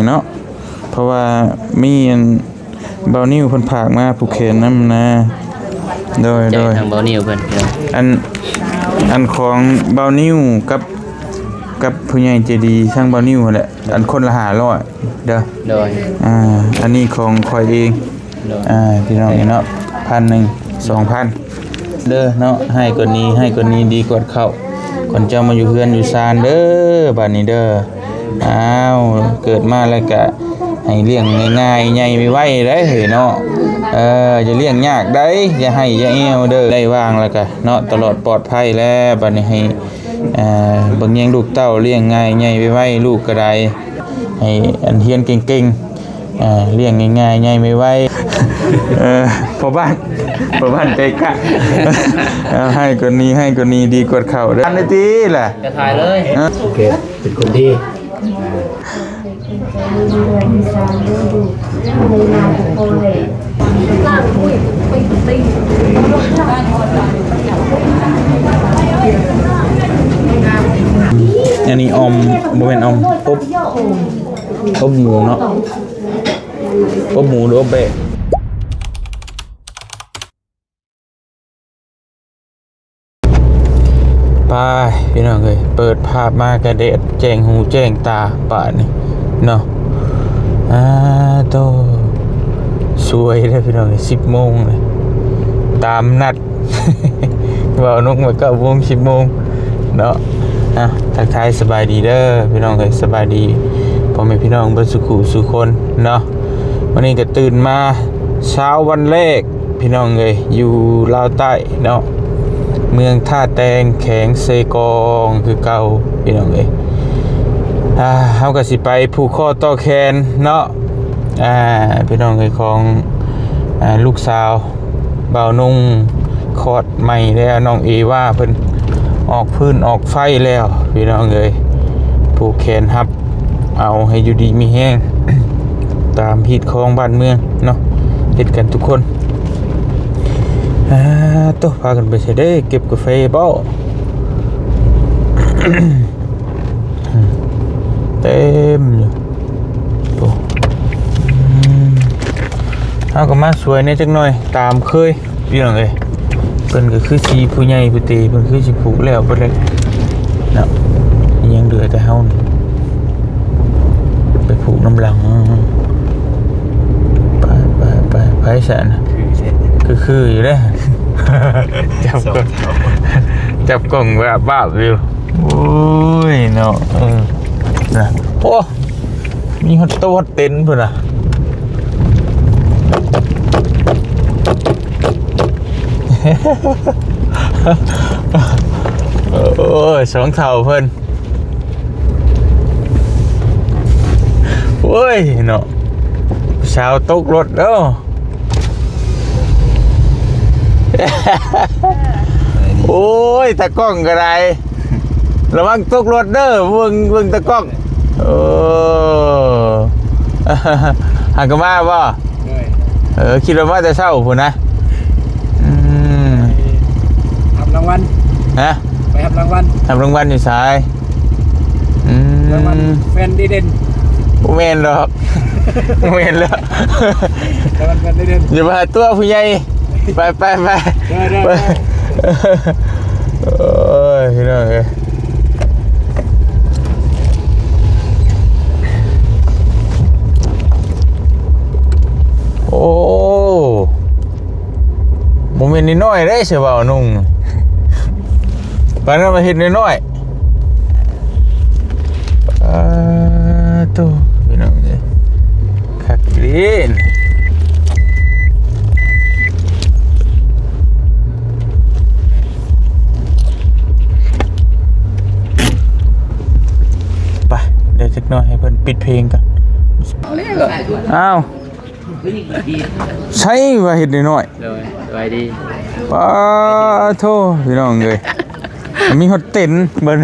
ເນາະ ເພາະວ່າມີອັນ ບ່າວນິວເພິ່ນຝາກມາຜູກແຂນນຳນະ. ໂດຍ ໃຈ ໂດຍ ທາງບ່າວນິວເພິ່ນ ອັນ ອັນຂອງບ່າວນິວກັບ ກັບຜູ້ໃຫຍ່ໃຈດີທາງບ່າວນິວຫັ້ນແຫຼະ ອັນຄົນລະຫ້າຮ້ອຍເດີ. ໂດຍ ອ່າ ອັນນີ້ຂອງຂ້ອຍເອງ. ໂດຍ ອ່າ ພີ່ນ້ອງເນາະ ພັນໜຶ່ງ ສອງພັນ ເດີເນາະ. ໃຫ້ກວ່ານີ້ ໃຫ້ກວ່ານີ້ດີກວ່າເຂົ້າ ຄົນເຈົ້າມາຢູ່ເຮືອນຢູ່ຊານເດີ ບາດນີ້ເດີ. ອ້າວ ເກີດມາແລ້ວກະໃຫ້ລ້ຽງງ່າຍໆ ໃຫຍ່ໄວໆ ໄດ໋ເຮີ້ຍເນາະ. ເອີ ຢ່າລ້ຽງຍາກໄດ໋ ຢ່າໄຫ້ຢ່າແອວເດີ. ໄດ້ວ່າງແລ້ວກະເນາະ ຕະຫຼອດປອດໄພແລ້ວ ບາດນີ້ໃຫ້ ເອີ ເບິ່ງແຍງລູກເຕົ້າ ລ້ຽງງ່າຍໃຫຍ່ໄວໆ ລູກກະໄດ້ ໃຫ້ອັນຮຽນເກັ່ງໆ ເອີ ລ້ຽງງ່າຍໆ ໃຫຍ່ໄວໆ. ເອີ ພໍ່ບ້ານ ພໍ່ບ້ານເຕະກະ ເອົາ ໃຫ້ກວ່ານີ້ ໃຫ້ກວ່ານີ້ດີກວ່າເຂົ້າເດີ. ອັນນີ້ຕິລະ ຈະຖ່າຍເລີຍ ເອີ ໂອເຄ ເປັນຄົນດີ. ອັນນີ້ອ່ອມ ບໍ່ແມ່ນອ່ອມ ອົບ ອົບໝູເນາະ ອົບໝູ ຫຼື ອົບແບ້. ໄປພີ່ນ້ອງເອີຍ ເປີດພາບມາກະແດດແຈ້ງຫູແຈ້ງຕາປານນີ້ເນາະ. ອາໂຕ ສວຍເດີພີ່ນ້ອງເອີຍ ສິບໂມງເລີຍ ຕາມນັດ ເວົ້ານົກມາເກົ້າໂມງ ສິບໂມງເນາະ. ອ່ະ ທັກທາຍສະບາຍດີເດີພີ່ນ້ອງເອີຍ ສະບາຍດີພໍ່ແມ່ພີ່ນ້ອງເບິດສູ່ຄູ່ສູ່ຄົນເນາະ. ມື້ນີ້ກະຕື່ນມາ ເຊົ້າວັນແລກ ພີ່ນ້ອງເອີຍ ຢູ່ລາວໃຕ້ເນາະ ເມືອງທ່າແຕງ ແຂວງເຊກອງຄືເກົ່າ ພີ່ນ້ອງເອີຍ. ອ່າ ເຮົາກະຊິໄປຜູກຂໍ້ຕໍ່ແຂນເນາະ ອ່າ ພີ່ນ້ອງເອີຍ ຂອງ ອ່າ ລູກສາວບ່າວນຸ່ງ ຄອດໃໝ່ແລ້ວ ນ້ອງເອວາ ເພິ່ນອອກພື້ນອອກໄຟແລ້ວ ພີ່ນ້ອງເອີຍ. ຜູກແຂນຮັບ ເອົາໃຫ້ຢູ່ດີມີແຮງ ຕາມຮີດຄອງບ້ານເມືອງເນາະ ເຮັດກັນທຸກຄົນ. ອ່າ ໂຕ ພາກັນໄປໃສເດ້ ເກັບກາເຟບໍ? ເຕັມຢູ່ ໂອ້ ອືມ ເຮົາກໍມາຊ່ວຍແດ່ຈັກໜ່ອຍ ຕາມເຄີຍ ພີ່ນ້ອງເອີຍ. ເພິ່ນກໍຄືຊິຜູ້ໃຫຍ່ຜູ້ເຕ ເພິ່ນຄືຊິຜູກແລ້ວເບິດແລ້ວເນາະ ຍັງເຫຼືອແຕ່ເຮົານີ້ໄປຜູກນຳຫຼັງ. ໄປ ໄປ ໄປ ໄປຊະນະ ຄື ຄືຢູ່ເດ້ ຈັບກ້ອງ ຈັບກ້ອງບາບໆຢູ່. ໂອ້ຍເນາະ ເອີ ນະ ໂອ້ ມີຮອດໂຕຮອດເຕັນພຸ້ນນະ. ໂອ້ຍ ສອງເຖົ້າເພິ່ນ ໂອ້ຍເນາະ ສາວຕົກລົດເດີ້. ໂອ້ຍ ຕາກ້ອງກໍໄດ້ ລະວັງຕົກລົດເດີ້ ເບິ່ງ ເບິ່ງຕາກ້ອງ. ໂອ້ ຫາກະມາບໍ່? ໂດຍ ເອີ ຄິດວ່າມາແຕ່ເຊົ້າພຸ້ນນະ. ອືມ ໄປຮັບລາງວັນ ຮະ? ໄປຮັບລາງວັນ ຮັບລາງວັນຢູ່ໃສ? ອືມ ລາງວັນແຟນດີເດັ່ນ ບໍ່ແມ່ນດອກ ບໍ່ແມ່ນແລ້ວ ລາງວັນແຟນດີເດັ່ນ ຢ່າມາຫາຕົວະຜູ້ໃຫຍ່. ໄປ ໄປ ໄປ ໄດ້ ໄດ້ ໄປ ໄດ້ ໂອ້ຍ ພີ່ນ້ອງເອີຍ ໂອ້ ບໍ່ແມ່ນນ້ອຍໆເດ້ ເສື້ອບ່າວນຸ່ງ ປານນັ້ນວ່າເຮັດນ້ອຍໆ. ປາໂຕ ພີ່ນ້ອງເອີຍ ຄັກອີ່ຫຼີ. ໄປ ດຽວຈັກໜ້ອຍໃຫ້ເພິ່ນປິດເພງກ່ອນ. ອ້າວ ໃຊ່ວ່າເຮັດນ້ອຍໆ. ໂດຍ ສະບາຍດີ. ປາໂທ ພີ່ນ້ອງເອີຍ ມີຮອດເຕັນເບິ່ງ.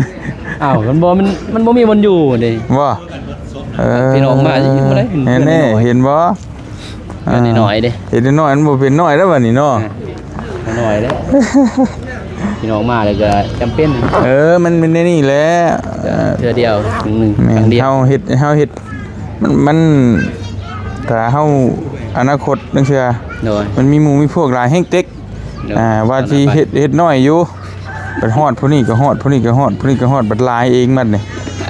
ອ້າວ ມັນບໍ່ ມັນ ມັນບໍ່ມີບ່ອນຢູ່ເດ້. ບໍ່? ເອີ ພີ່ນ້ອງມາຊິຢູ່ບໍ່ໄດ້. ເຫັນແນ່ ເຫັນບໍ່? ເຮັດນ້ອຍໆເດ້ ເຮັດນ້ອຍໆ ມັນບໍ່ເປັນນ້ອຍແລ້ວບັດນີ້ເນາະ. ເອີ ນ້ອຍເດ້ ພີ່ນ້ອງມາແລ້ວກໍຈຳເປັນ. ເອີ ມັນ ມັນແນວນີ້ແຫຼະ ເທື່ອດຽວ ໜຶ່ງ ແມ່ນ ຄັ້ງດຽວ. ເຮົາເຮັດ ເຮົາເຮັດ ມັນ ມັນ ຖ້າເຮົາອະນາຄົດຈັ່ງຊີ້ ໂດຍ ມັນມີໝູ່ມີພວກຫຼາຍແຮງເຕັກ ໂດຍ ອ່າ ວ່າຊິເຮັດ ເຮັດນ້ອຍຢູ່ ໄປຮອດຜູ້ນີ້ກໍຮອດ ຜູ້ນີ້ກໍຮອດ ຜູ້ນີ້ກໍຮອດ ບັດຫຼາຍເອງບັດນີ້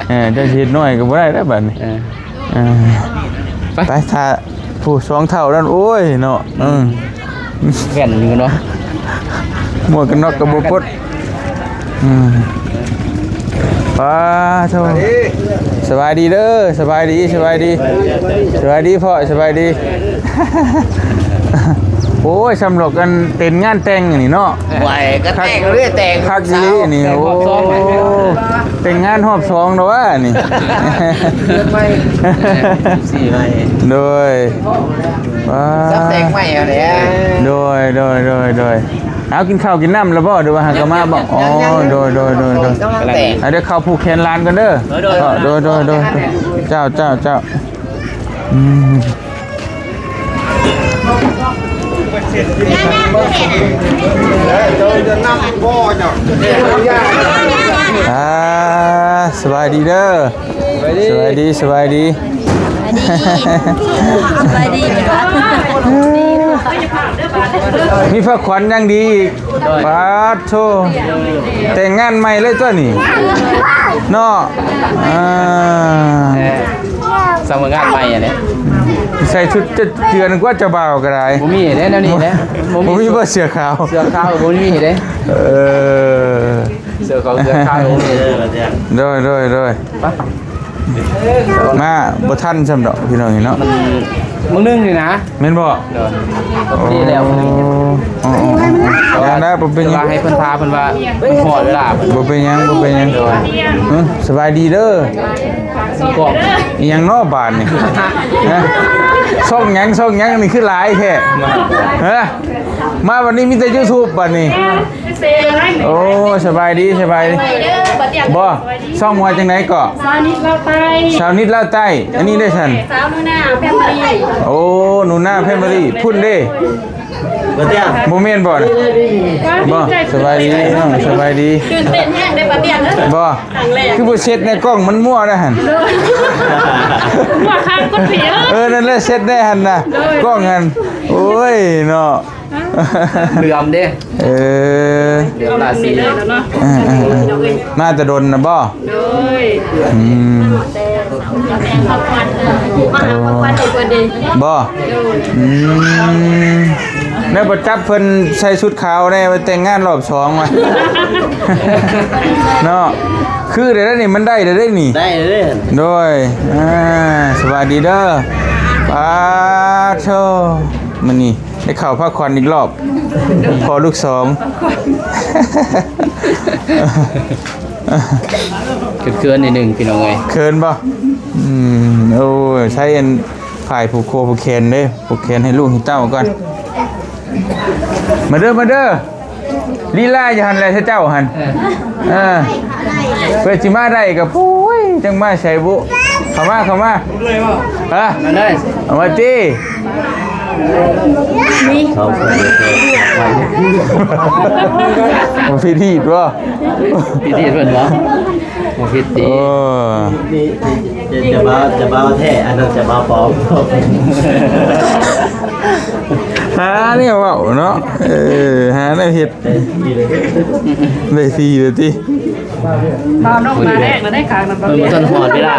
ເອີ ເຈົ້າຊິເຮັດນ້ອຍກໍບໍ່ໄດ້ແລ້ວບັດນີ້ ເອີ ເອີ ໄປ ໄປ ຖ້າຜູ້ສອງເທົ່ານັ້ນ ໂອ້ຍເນາະ ເອີ ແວ່ນຢູ່ເນາະ ໝວກກັນນັອກກໍບໍ່ປົດ ອືມ ປາໂທ ສະບາຍດີເດີ ສະບາຍດີ ສະບາຍດີ ສະບາຍດີພໍ່ ສະບາຍດີ ໂອ້ຍ ສ່ຳດອກອັນເຕັນງານແຕ່ງນີ້ເນາະ ໂອ້ຍ ກໍແຕ່ງເລີຍ ແຕ່ງ ຄັກອີ່ຫຼີນີ້ ໂອ້ ແຕ່ງງານຮອບສອງແລ້ວວະນີ້ ເດືອນໃໝ່ ສີ່ໃໝ່ ໂດຍ ວ້າ ຈັບແຕ່ງໃໝ່ເອົາແຫຼະ ໂດຍ ໂດຍ ໂດຍ ໂດຍ ເອົາ ກິນເຂົ້າກິນນ້ຳແລ້ວບໍ່ ຫຼືວ່າຫາກະມາບໍ່? ອໍ ໂດຍ ໂດຍ ໂດຍ ໂດຍ ກຳລັງແຕ່ງ ເອົາ ດຽວເຂົ້າຜູກແຂນຫຼານກ່ອນເດີ ໂດຍ ໂດຍ ໂດຍ ເຈົ້າ ເຈົ້າ ເຈົ້າ ອືມ ອ່າ ສະບາຍດີເດີ ສະບາຍດີ ສະບາຍດີ ສະບາຍດີ ມີພາຂວັນຢ່າງດີອີກ ໂດຍ ປາດໂທ ແຕ່ງງານໃໝ່ເລີຍຕົວນີ້ ເນາະ ອ່າ ເອີ ສຳເພາະງານໃໝ່ອັນນີ້ ໃສ່ຊຸດຈະເຈື່ອນກວ່າເຈົ້າບ່າວກໍໄດ້ ບໍ່ມີເດ້ແນວນີ້ເດ້ ບໍ່ມີ ບໍ່ມີບໍ່ເສື້ອຂາວ ເສື້ອຂາວບໍ່ມີເດ້ ເອີ ເສື້ອຂາວ ເສື້ອຂາວ ໂດຍ ໂດຍ ໂດຍ ໄປ ມາບໍ່ທັນຊ້ຳດອກພີ່ນ້ອງເອີຍເນາະ ມື້ໜຶ່ງນີ້ນະ ແມ່ນບໍ່? ໂດຍ ພໍດີແລ້ວ ອໍ ອໍ ອໍ ຢ່າງໃດບໍ່ເປັນຫຍັງ ແຕ່ວ່າໃຫ້ເພິ່ນຖ້າ ເພິ່ນວ່າມັນຮອດເວລາ ບໍ່ເປັນຫຍັງ ບໍ່ເປັນຫຍັງ ໂດຍ ເອີ ສະບາຍດີເດີ ກອງ ອີ່ຫຍັງເນາະບາດນີ້ ຮະ ຊ່ອງຫຍັງ ຊ່ອງຫຍັງນີ້ຄືຫຼາຍແທ້ ຮະ ມາບັດນີ້ມີແຕ່ຢູທູບບັດນີ້ ໂອ້ ສະບາຍດີ ສະບາຍດີ ບໍ່ ຊ່ອງວ່າຈັ່ງໃດເກາະ? ຊາວນິດລາວໃຕ້ ຊາວນິດລາວໃຕ້ ອັນນີ້ເດ້ຊັ້ນ? ສາວໜູນາແຟມິລີ ໂອ້ ໜູນາແຟມິລີ ພຸ້ນເດ້ ບໍ່ແມ່ນບໍ່? ບໍ່ ສະບາຍດີນ້ອງ ສະບາຍດີ ຕື່ນເຕັ້ນແຮງເດ້ປາຕຽງເອີຍ ບໍ່ ຄັ້ງແລກ ຄືບໍ່ເຊັດໃນກ້ອງ ມັນມົ້ວໄດ໋ຫັ້ນ ມົ້ວຄັກຄົນຜີເອີຍ ເອີ ນັ້ນແຫຼະ ເຊັດແດ່ຫັ້ນນະ ກ້ອງຫັ້ນ ໂອ້ຍເນາະ ເຫຼືອມເດ້ ເອີ ເຫຼືອມລາສີ ເອີໆໆ ມາແຕ່ດົນນະບໍ່? ໂດຍ ອືມ ໂອ້ ບໍ່? ໂດຍ ອືມ ແນວບໍ່ຈັບເພິ່ນໃສ່ຊຸດຂາວແດ່ ໄປແຕ່ງງານລອບສອງວ່າ ເນາະ ຄືໄດ້ແລ້ວນີ້ ມັນໄດ້ແລ້ວເດ້ນີ້ ໄດ້ເດ້ ໂດຍ ອ່າ ສະບາຍດີເດີ ປາໂທ ມື້ນີ້ ໄດ້ເຂົ້າພາຂວັນອີກລອບ ພໍ່ລູກສອງ ເຂີນໆ ໜ້ອຍໜຶ່ງພີ່ນ້ອງເອີຍ ເຂີນບໍ່? ອືມ ໂອ້ຍ ໃຊ້ອັນ ຝ້າຍຜູກຄົວຜູກແຂນເດີ ຜູກແຂນໃຫ້ລູກໃຫ້ເຕົ້າກ່ອນ ມາເດີ ມາເດີ ລີລາຢູ່ຫັ້ນແຫຼະເຈົ້າຫັ້ນ ເອີ ເອີ ເພື່ອຊິມາໄດ້ກໍ ໂອ້ຍ ຈັ່ງມາໃສບຸ ເຂົ້າມາ ເຂົ້າມາ ຮະ ມາເດີ ເອົາມາຕິ ມີ ບໍ່ຜິດຮີດບໍ່? ຜິດຮີດເພິ່ນບໍ່? ບໍ່ຜິດຕິ ໂອ້ ນີ້ ນີ້ ຈະ ຈະ ຈະບ່າວ ຈະບ່າວແທ້ ອັນນັ້ນຈະບ່າວປອມ ຫາແນວເວົ້າເນາະ ເອີ ຫາແນວເຮັດ ໄດ້ສີ່ແລ້ວຕິ ບ່າວນົກໜ້າແດງແລ້ວໄດ້ຄາງນຳ ເພິ່ນບໍ່ທັນຮອດເວລາ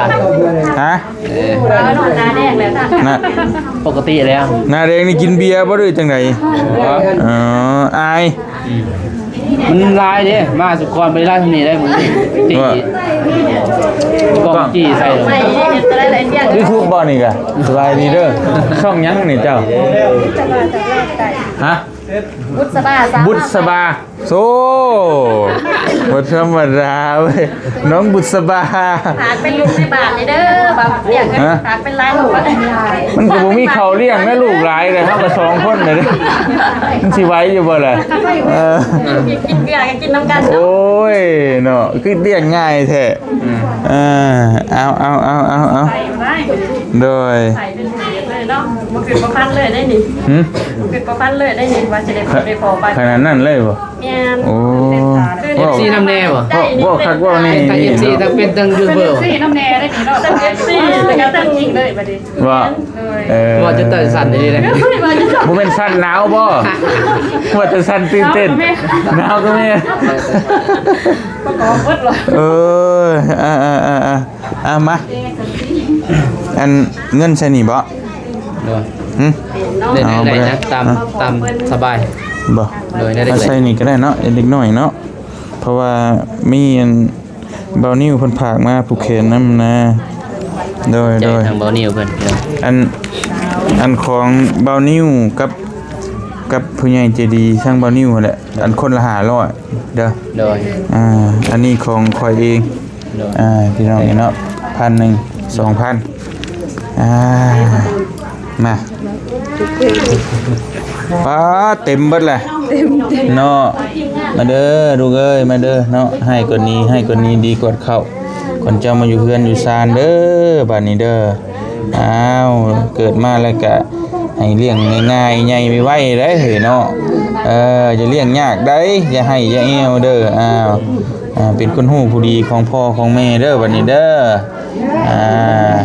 ຮະ? ເອີ ໜ້າແດງແລ້ວນະ ນະ ປົກກະຕິແລ້ວ ໜ້າແດງນີ້ກິນເບຍບໍ່ ຫຼືຈັ່ງໃດ? ອໍ ອາຍ ອືມ ມັນຫຼາຍເດ້ ມາສຸກອນບໍ່ໄດ້ຫຼາຍສ່ຳນີ້ໄດ້ ມື້ນີ້ ຈີ່ ກ້ອງຈີ່ໃສ່ ຢູທູບບໍ່ນີ້ກະ? ສະບາຍດີເດີ ຊ່ອງຫຍັງນີ້ເຈົ້າ? ຮະ? ບຸດສະບາ ບຸດສະບາ ໂອ້ ບໍ່ທຳມະດາເວີຍ ນ້ອງບຸດສະບາ ຝາກເປັນລູກໃນບ້ານນີ້ເດີ ບ່າວປາຕຽງ ຮະ? ຝາກເປັນຫຼານລູກ ມັນກໍບໍ່ມີເຂົ້າລ້ຽງນະ ລູກຫຼາຍເລີຍ ເຮົາກໍສອງຄົນເລີຍ ມັນຊິໄຫວຢູ່ບໍ່ລະ? ເອີ ກິນເບຍກໍກິນນຳກັນ ໂອ້ຍເນາະ ຄືລ້ຽງງ່າຍແທ້ ອືມ ເອີ ເອົາ ເອົາ ເອົາ ເອົາ ເອົາ ໂດຍ ໃສ່ເປັນເສດເລີຍ ເນາະ ບໍ່ຄິດບໍ່ຝັນເລີຍໄດ໋ນີ້. ຫືມ? ບໍ່ຄິດບໍ່ຝັນເລີຍໄດ໋ນີ້ ວ່າຊິໄດ້ ຂະ ໄດ້ພໍ້ກັນ ຂະໜາດນັ້ນເລີຍບໍ່? ແມ່ນ. ໂອ້ ເອັຟຊີນຳແດ່ບໍ່? ເວົ້າ ເວົ້າຄັກເວົ້າແນ່. ທັງເອັຟຊີ ທັງເປັນ ທັງຢູທູບເບີ ເອັຟຊີນຳແດ່ໄດ໋ນີ້ເນາະ ທັງເອັຟຊີ ແລ້ວກໍທັງຈິງເລີຍບັດນີ້. ວ່າ ໂດຍ ເອີ ເວົ້າຈົນໃຈສັ່ນອີ່ຫຼີເດ້. ບໍ່ແມ່ນສັ່ນໜາວບໍ່? ວ່າແຕ່ສັ່ນຕື່ນເຕັ້ນ ໜາວກໍແມ່ນ ປະກອບເບິດວ່າ. ເອີ ອ່າໆໆ ອ່າ ມາ ອັນເງິນໃສ່ນີ້ບໍ່? ໂດຍ. ຫຶ? ໄດ້ ເອົາ ໄດ້ ໄດ້ ໄດ້ນະ ຕາມ ອ່ະ ຕາມສະບາຍ. ບໍ່? ໂດຍ ໄດ້ ໄດ້ ເອົາໃສ່ນີ້ກໍໄດ້ເນາະ ເດັກນ້ອຍເນາະ ເພາະວ່າມີອັນ ບ່າວນິວເພິ່ນຝາກມາຜູກແຂນນຳນະ. ໂດຍ ໃຈ ໂດຍ ທາງບ່າວນິວເພິ່ນ. ອັນ ອັນຂອງບ່າວນິວກັບ ກັບຜູ້ໃຫຍ່ໃຈດີທາງບ່າວນິວຫັ້ນແຫຼະ ອັນຄົນລະຫ້າຮ້ອຍເດີ. ໂດຍ. ອ່າ ອັນນີ້ຂອງຂ້ອຍເອງ. ໂດຍ. ອ່າ ພີ່ນ້ອງເນາະ ພັນໜຶ່ງ ສອງພັນ. ອ່າ ມາ ປາດ ເຕັມເບິດແຫຼະ ເຕັມ ເຕັມເນາະ. ມາເດີລູກເອີຍ ມາເດີເນາະ ໃຫ້ກວ່ານີ້ ໃຫ້ກວ່ານີ້ ດີກວດເຂົ້າ ຄົນເຈົ້າມາຢູ່ເຮືອນຢູ່ຊານເດີ ບາດນີ້ເດີ. ອ້າວ ເກີດມາແລ້ວກະໃຫ້ລ້ຽງງ່າຍໆ ໃຫຍ່ໄວໆ ເດ້ເຮີ້ຍເນາະ. ເອີ ຢ່າລ້ຽງຍາກໃດ໋ ຢ່າໄຫ້ຢ່າແອວເດີ. ອ້າວ ອ່າ ເປັນຄົນຮູ້ຜູ້ດີຂອງພໍ່ຂອງແມ່ເດີ ບາດນີ້ເດີ. ອ່າ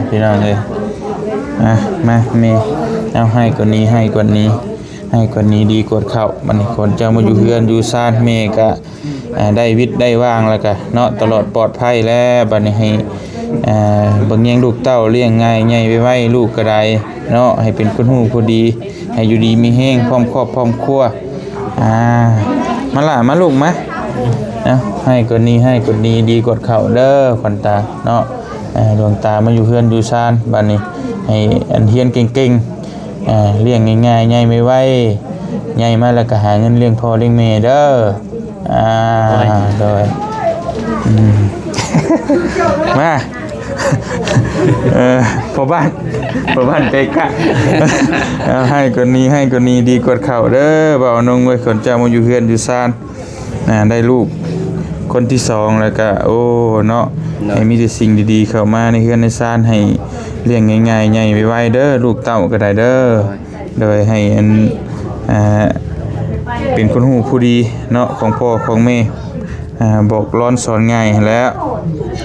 ພີ່ນ້ອງເອີຍ ອ່າ ມາແມ່ ເອົາ ໃຫ້ກວ່ານີ້ ໃຫ້ກວ່ານີ້ ໃຫ້ກວ່ານີ້ ດີກວດເຂົ້າ. ບາດນີ້ຄົນເຈົ້າມາຢູ່ເຮືອນຢູ່ຊານ ແມ່ກະ ອ່າ ໄດ້ວິດໄດ້ວ່າງແລ້ວກະເນາະ ຕະຫຼອດປອດໄພແລ້ວ. ບາດນີ້ໃຫ້ ອ່າ ເບິ່ງແຍງລູກເຕົ້າ ລ້ຽງງ່າຍໃຫຍ່ໄວໆ ລູກກໍໄດ້ເນາະ ໃຫ້ເປັນຄົນຮູ້ຜູ້ດີ ໃຫ້ຢູ່ດີມີແຮງ ພ້ອມຄອບພ້ອມຄົວ. ອ່າ ມາຫຼ້າມາລູກມາ ເອົາ ໃຫ້ກວ່ານີ້ ໃຫ້ກວ່ານີ້ ດີກວດເຂົ້າເດີ ຂວັນຕາເນາະ. ເອີ ດວງຕາມາຢູ່ເຮືອນຢູ່ຊານ ບາດນີ້ໃຫ້ອັນຮຽນເກັ່ງໆ ເອີ ລ້ຽງງ່າຍໆ ໃຫຍ່ໄວໆ ໃຫຍ່ມາແລ້ວກໍຫາເງິນລ້ຽງພໍ່ລ້ຽງແມ່ເດີ. ອ່າ ໂດຍ ອືມ ມາ ເອີ ພໍ່ບ້ານ ພໍ່ບ້ານເຕະກະ ເອົາ ໃຫ້ກວ່ານີ້ ໃຫ້ກວ່ານີ້ ດີກວດເຂົ້າເດີ ບ່າວນົງເອີຍ ຄົນເຈົ້າມາຢູ່ເຮືອນຢູ່ຊານ. ອ່າ ໄດ້ລູກຄົນທີສອງແລ້ວກະ ໂອ້ ເນາະ ໂດຍ ໃຫ້ມີແຕ່ສິ່ງດີໆເຂົ້າມາໃນເຮືອນໃນຊານ ໃຫ້ລ້ຽງງ່າຍໆ ໃຫຍ່ໄວໆເດີ ລູກເຕົ້າກໍໄດ້ເດີ. ໂດຍ ໂດຍ ໃຫ້ອັນ ອ່າ ເປັນຄົນຮູ້ຜູ້ດີເນາະ ຂອງພໍ່ຂອງແມ່ ອ່າ ບອກລອນສອນງ່າຍຫັ້ນແຫຼະ.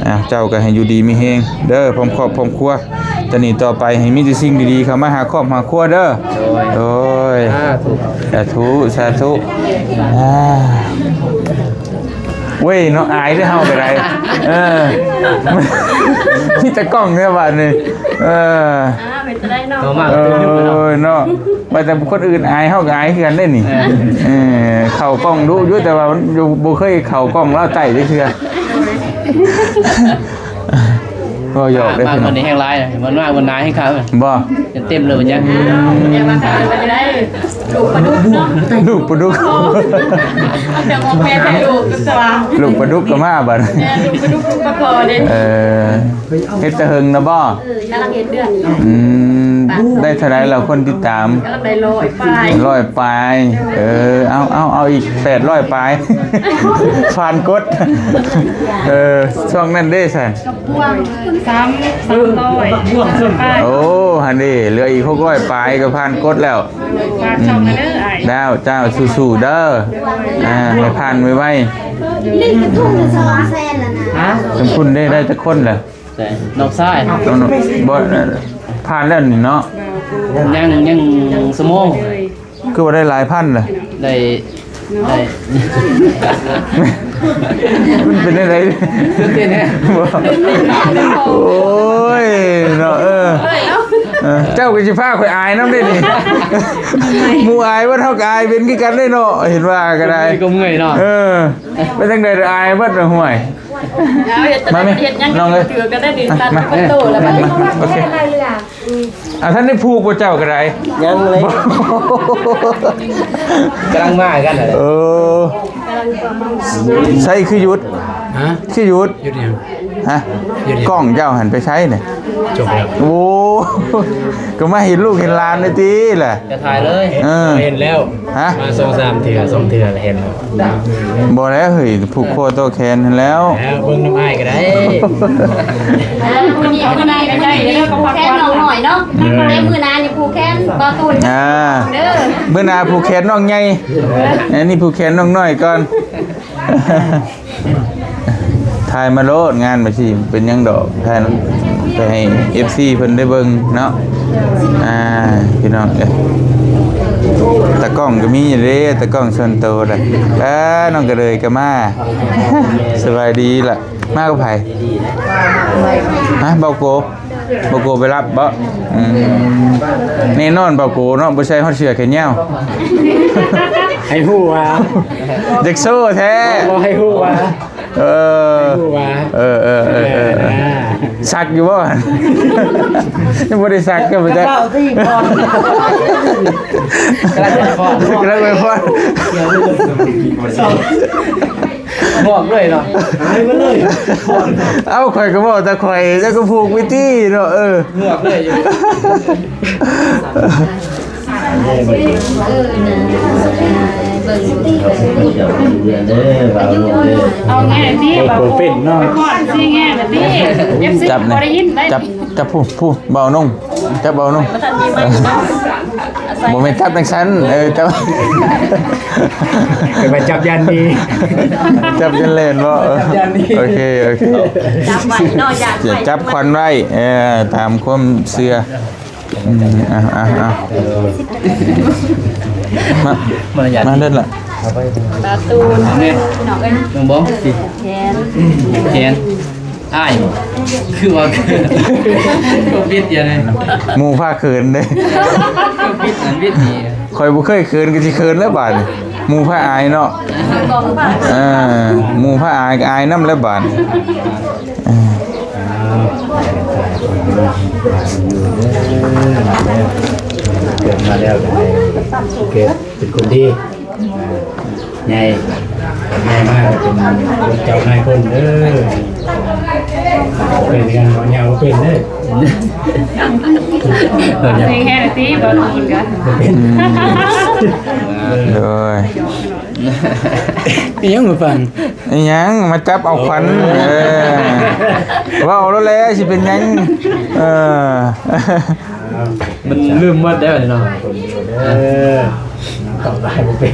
ອ່າ ເຈົ້າກໍໃຫ້ຢູ່ດີມີແຮງເດີ ພ້ອມຄອບພ້ອມຄົວ. ແຕ່ນີ້ຕໍ່ໄປໃຫ້ມີແຕ່ສິ່ງດີໆເຂົ້າມາຫາຄອບຫາຄົວເດີ. ໂດຍ ໂດຍ ສາທຸ ສາທຸ ສາທຸ. ອ່າ ເວີຍເນາະ ອາຍເດີເຮົາກໍໄດ້. ເອີ ມີແຕ່ກ້ອງເດີບາດນີ້. ເອີ ອ່າ ເປັນຕາໄດ້ເນາະ ເອີ ເນາະ ວ່າແຕ່ຄົນອື່ນອາຍ ເຮົາກໍອາຍຄືກັນເດ້ນີ້. ເອີ ເອີ ເຂົ້າກ້ອງດຸຢູ່ ແຕ່ວ່າມັນຢູ່ ບໍ່ເຄີຍເຂົ້າກ້ອງລາວໃຕ້ຈັກເທື່ອ. ເວົ້າຫຍອກເດ້ ມາ ພີ່ນ້ອງ ມື້ນີ້ແຮງຫຼາຍນະ ມັນມາມື້ໜ້າແຮງຄັກ. ບໍ່ ເຕັມເລີຍວ່າຈັ່ງ ອ່າ ແຕ່ວ່າກໍໄດ້ລູກປາດຸກເນາະ ລູກປາດຸກ ເອົາແຕ່ອອກແມ່ໃຫ້ລູກກໍສະວ່າງ ລູກປາດຸກກໍມາບັດ. ແມ່ນ ລູກປາດຸກ ລູກປາຄໍ່ເດ້. ເອີ ເຮັດແຕ່ເຫິງນະບໍ່? ກຳລັງເຮັດເດືອນນີ້. ອືມ ໄດ້ເທົ່າໃດແລ້ວຄົນຕິດຕາມ? ກຳລັງໄດ້ຮ້ອຍປາຍ ຮ້ອຍປາຍ. ເອີ ເອົາ ເອົາ ເອົາອີກແປດຮ້ອຍປາຍ ຜ່ານກົດ. ເອີ ຊ່ອງນັ້ນເດ້ຊັ້ນ ກັບພວງ ສາມ ສາມຮ້ອຍປາຍ. ໂອ້ ຫັ້ນເດ້ ເຫຼືອອີກຫົກຮ້ອຍປາຍກໍຜ່ານກົດແລ້ວ. ຝາກຊ່ອງແດ່ເດີອ້າຍ. ດາວ ເຈົ້າ ສູ້ໆເດີ. ອ່າ ໃຫ້ຜ່ານໄວໆ. ນີ້ກະທຸ່ງລະສອງແສນລະນະ. ຮະ? ເຖິງພຸ້ນໄດ້ ໄດ້ຈັກຄົນລະ? ໃສ? ນ້ອງຊາຍ. ນ້ອງ ນ້ອງ ບໍ່ ຜ່ານແລ້ວນີ້ເນາະ. ຍັງ ຍັງຊົ່ວໂມງ. ຄືວ່າໄດ້ຫຼາຍພັນລະ? ໄດ້ ໄດ້ ມັນເປັນຈັ່ງໃດ? ຕື່ນເຕັ້ນແຮງ. ບໍ່ ໂອ້ຍ ເນາະ ເອີ ເອີ ເຈົ້າກໍຊິພາຂ້ອຍອາຍນຳເດ້ນີ້. ໝູ່ອາຍເບິດ ເຮົາກໍອາຍເປັນຄືກັນເດ້ເນາະ ເຫັນວ່າກໍໄດ້. ກໍເມື່ອຍເນາະ. ເອີ ເປັນຈັ່ງໃດ ອາຍເບິດນະ ຫ້ວຍ. ເອົາເຮັດ ມາແມ່ ເຮັດຫຍັງ ນ້ອງເອີຍ ຖືກັນໄດ້ນີ້ ມາ ຕັດ ມາ ປະຕູແລ້ວບັດນີ້. ໂອເຄ ອ່າ ທ່ານໄດ້ຜູກບໍ່ ເຈົ້າກໍໄດ້? ຍັງເລີຍ ກຳລັງມາກັນ. ເອີ ໃສຄືຢຸດ? ຮະ? ຄືຢຸດ? ຢຸດຫຍັງ? ຮະ? ຢຸດຫຍັງ? ກ້ອງເຈົ້າຫັ້ນໄປໃສນີ້? ຈົບແລ້ວ. ໂອ້ ກໍມາເຫັນລູກເຫັນຫຼານນີ້ຕິລະ. ຈະຖ່າຍເລີຍ. ເອີ ເຫັນແລ້ວ. ຮະ? ມາສອງສາມເທື່ອ ສອງເທື່ອລະເຫັນແລ້ວ. ບໍ່ແລ້ວເຮີ້ຍ ຜູກຄໍຕໍ່ແຂນຫັ້ນແລ້ວ. ແລ້ວເບິ່ງນຳອ້າຍກໍໄດ້. ເອີ ມື້ນີ້ກໍໄດ້ ໄດ້ເດີ ຜູກແຂນນ້ອງນ້ອຍເນາະ. ເອີ ແຕ່ມື້ໜ້ານີ້ຜູກແຂນບ່າວຕູນ ອ່າ ເດີ. ມື້ໜ້າຜູກແຂນນ້ອງໃຫຍ່ ອັນນີ້ຜູກແຂນນ້ອງນ້ອຍກ່ອນ. ຖ່າຍມາໂລດ ງານບໍ່ຊິເປັນຫຍັງດອກ ຖ່າຍໄປໃຫ້ເອັຟຊີເພິ່ນໄດ້ເບິ່ງເນາະ. ອ່າ ພີ່ນ້ອງເອີຍ ຕາກ້ອງກໍມີຢູ່ເດ້ ຕາກ້ອງສ່ວນໂຕລະ. ອ່າ ນ້ອງກະເລີຍກໍມາ. ສະບາຍດີລະ. ມາກັບໃຜ? ຮະ? ບ່າວໂກ? ບ່າວໂກໄປຮັບບໍ່? ອືມ ແນ່ນອນບ່າວໂກເນາະ ບໍ່ໃສ່ຮອດເສື້ອແຂນຍາວ. ໃຫ້ຮູ້ວ່າ ຢາກໂຊແທ້. ບໍ່ ໃຫ້ຮູ້ວ່າ ເອີ ໃຫ້ຮູ້ວ່າ ເອີ ເອີ ເອີ ເອີ ເອີ ນະ ສັກຢູ່ບໍ່? ຍັງບໍ່ໄດ້ສັກ ກໍບໍ່ຈັກ. ເວົ້າຕິ ກ່ອນ ກຳລັງຈະຟ້ອນ ກຳລັງຈະຟ້ອນ. ບອກເລີຍເນາະ ຫາຍໄປເລີຍ. ເອົ້າ ຂ້ອຍກໍບອກແຕ່ຂ້ອຍ ເຈົ້າກໍຜູກໄວ້ຕິເນາະ. ເອີ ບອກເລີຍຢູ່. ເອີ ນະ ເບິ່ງ ເອົາແນ່ຕິ ບໍ່ເປັນເນາະ ໄປຄອດຊິແງ່ແລ້ວຕິ ເອັຟຊີ ບໍ່ໄດ້ຍິນໄດ້. ຈັບ ຈັບຜູ້ ຜູ້ ເບົາໜຸ່ງ ຈັບເບົາໜຸ່ງ. ບໍ່ທັນມີໄມ້ເນາະ ບໍ່ແມ່ນຈັບຈັ່ງຊັ້ນ ເອີ ຈັບ ໄປຈັບຢ້ານໜີ ຈັບຢ້ານແລ່ນບໍ່? ເອີ ຈັບຢ້ານໜີ ໂອເຄ ໂອເຄ ຈັບໄວ້ເນາະ ຢ້ານໄປ ຈັບຂວັນໄວ້ ເອີ ຕາມຄວາມເຊື່ອ. ອືມ ເອົາ ເອົາ ເອົາ ມາ ມາເລີຍລະ ກາຕູນ ເອົາແມ່ ພີ່ນ້ອງເອີຍ ເບິ່ງບໍ່ ແຂນ ແຂນ ອ້າຍ ຄືວ່າ ຄືວ່າບິດຢູ່ນີ້ ໝູ່ພາເຂີນເດ້ ບິດອັນບິດນີ້ ຂ້ອຍບໍ່ເຄີຍເຂີນກໍຊິເຂີນແລ້ວບາດນີ້ ໝູ່ພາອາຍເນາະ ເອີ ໝູ່ພາອາຍກໍອາຍນຳແລ້ວບາດນີ້ ເອີ ເກີດມາແລ້ວກໍໃຫ້ເກີດເປັນຄົນດີ ໃຫຍ່ ໃຫຍ່ມາກໍເປັນເຈົ້ານາຍຄົນເດີ ເປັນຫຍັງບໍ່ຍາວເປັນເດີ ເປັນຫຍັງ ເສັງແຮງຕິບໍ່ຮູ້ກັນ ເປັນ ອືມ ໂດຍ ອີຫຍັງມາຟັງ ອີຫຍັງມາຈັບເອົາຂວັນ ເອີ ເອີ ເວົ້າໂລດແຫຼະ ຊິເປັນຫຍັງ ເອີ ມັນລືມໝົດແລ້ວເນາະ ເອີ ເຂົ້າຫຼາຍບໍ່ເປັນ